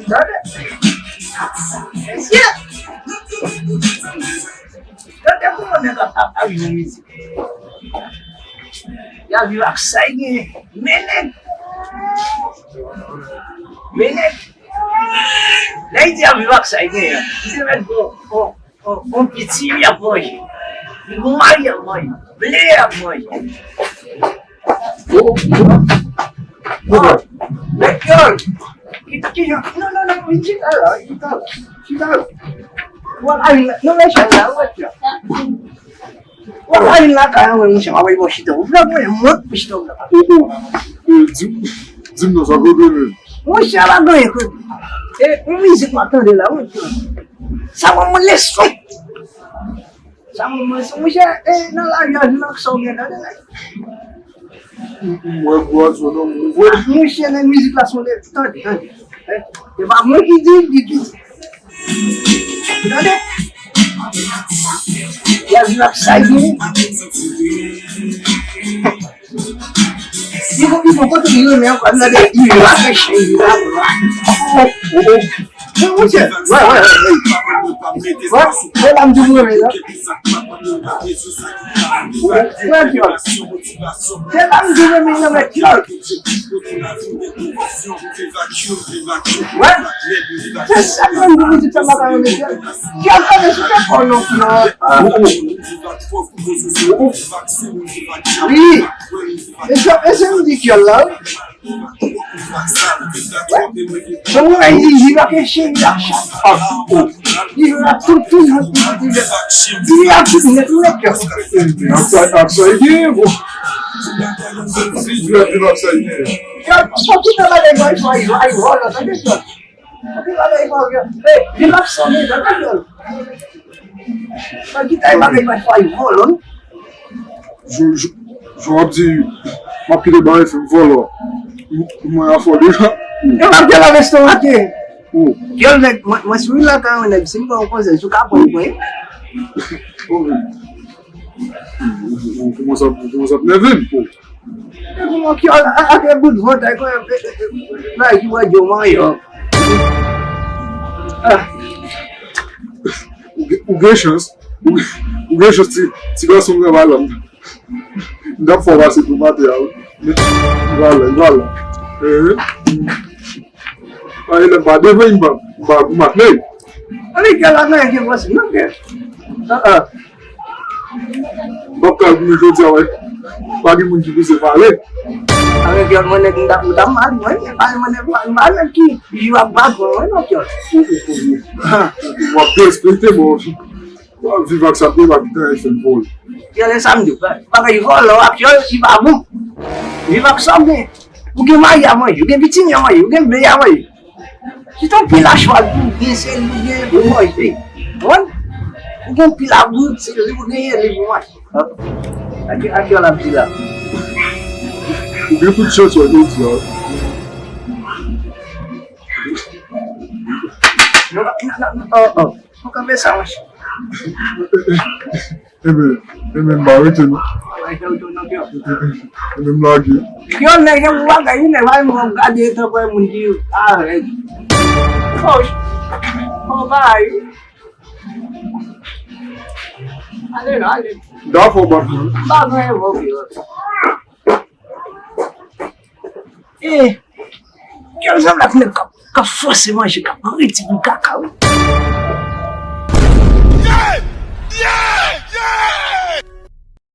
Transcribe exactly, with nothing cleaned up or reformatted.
Tande. Mesye. Tande kòman nèg ap, ap, ap jwe mizik. Y ap viv ak sa y genyen. Men nèg. Men nèg. Lè y di y ap viv ak sa y genyen, li te mèt gon, gon, gon, gon piti y ap manje. Li gon mari y ap manje. Ble y ap manje. Oh, oh, oh. Men, yo, ki, ki jan, non, non, non, men chita la, chita la, chita la. Wè, ay, non, men chita la, wè, chita. Wè, ay, la, kay mwen, monchè, mwen, mwen, chita. Ou vle mwen, mwen, chita, ou vle. Oh, oh. Eh, di, di m non, sa kote men. Monchè, pa gen kote. E, yon mizik m ap tande la, wè. Sa mwen, mwen, leson. Sa mwen, mwen, monchè, e, nan lavi a, vin ak sa w gen, tande, la. M, m wè gwo aksyon nan moun vre. Monchè, nèg mizik la sonde, tande, tande. E pa mwen ki di, li ki di. Tande? Y a vin ap sa y di. Li bon, li bon, kote li renmen ankò, li nan de, li la fè chen, li la. Oh, oh, oh. Wi, monchè. Wè, wè, wè, wè. Wè, wè, la m di w renmen la. Wè, wè, kyòl. Se la m di w renmen nan mèt kyòl. Wè. Se sa k fè m di mizik sa m pa ka renmen kyòl. Kyòl, kòman si te fò non, kyòl. Wi. E se, e se m di kyòl la, wi. Wè. Se mwen li viv ak cheri ak chat. Li viv ak tout, tout, tout, tout, tout. Li viv ak tout nèt, nèt, kyòl. Ak sa, ak sa, e byen, bon. Li viv ak sa, e byen. Kyòl, sòti nan bagay, bay, bay, bay, vòlò, tande, kyòl. Sòti nan bagay, bay, bay, vòlò. Ey, viv ak sa, men, tande, kyòl. Sòti nan bagay, bay, bay, vòlò, non? Jou, jou, jou w ap di, m ap kite Bari fè m vòlò. M, mwen afòle. E m ap gen lave estomake. Oh. Kyòl nèg, mwen, mwen sou lakay yon nèg, si m ba w konsèy, si w ka pran l, pran l. Oh, men. Ou, ou, ou kòmanse ap, ou kòmanse ap nève m. Oh. E kòman kyòl, a, a, a, gen bout vant, a, kòman, e, e, e, bagay ki wè di w manyòk. Ah. Ou gen, ou gen chans. Ou, ou gen chans ti, ti gason m nan pa la. M t ap fè w pase tou maten an, wi. Men, vwala, vwala. Eh. Ay, lè m pa devan, m pa, m pa goumen ak nèg. Ann, gèl la, nèg, gen pwoblèm, non, gèl. Ah, ah. M ap kal goumen jodi a, wè. Pa gen moun ki pouse pale. Ann, gèl, mwen, nèg, m ta, m ta mal, mwen. Pale, mwen, nèg, m pa, m pa nèg ki jwe ak baton, mwen, non, gèl. Ou, ou, ou, ou. Ah. W ap derespekte, bon. W ap viv ak sa, pi w ap gen F M Paul. Yo, lè sa m di w, bagay vòlò ak yo, li pa bon. Viv ak sa w gen. Ou gen mari a manje, ou gen pitimi a manje, ou gen bebe a manje. Si t on pil a chwal pou w gen, se li w gen pou w manje. Konprann? Ou gen pil a bout, se li w genyen, li pou w manje. Ak, ak yo l ap di la. Ou gen tout chans, wè, yo di a. Non, non, non, non, oh, oh. Mwen kanpe sa, monchè. Enben, enben, m pa rete, non. Enben, m lage. Yo, nèg, yon bagay, yon nèg, mwen gade, tankou yon moun ki arèt. Oh, oh, bay. Ale, non, ale. Dakò, m ap vin. M pa gen yon bon. Eh, kyèl sa la k nèg k ap, k ap fòse manje, k ap redi pou kaka, wi.